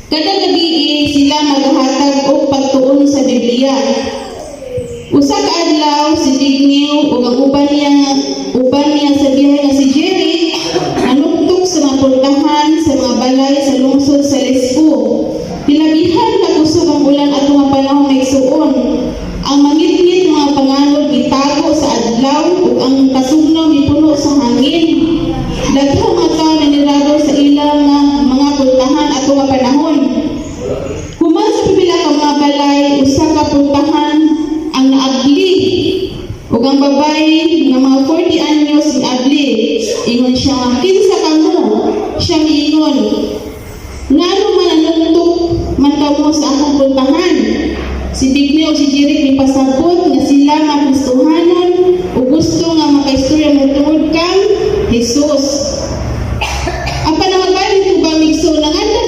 Kada gabi sila maghatag og pagtuon sa Biblia. Usa ka adlaw, si Zbigniew ug ang uban niya sa biyahe nga si Jerry nanuktok sa mga pultahan sa mga balay sa lungsod sa Lesko. Hilabihan kakusog ang ulan ato nga panahon, mga igsuon. Ang mangitngit mga panganod gitago sa adlaw ug ang kasugnaw mipuno sa hangin. Daghang mga tao nanirado sa ilang nga mga pultahan ato nga panahon. Human sa pipila ka mga balay, usa ka pultahan ang naabli. Ug ang babae nga mga 40 anyos naabli. Ingon siya nga, "Kinsa kamo?" Siya miingon, "Ngano man nanuktok man kamo sa akong pultahan?" Si Zbigniew ug si Jeric mipasabot nga sila mga Kristohanon ug gusto nga makaistorya mo tungod kang Jesus.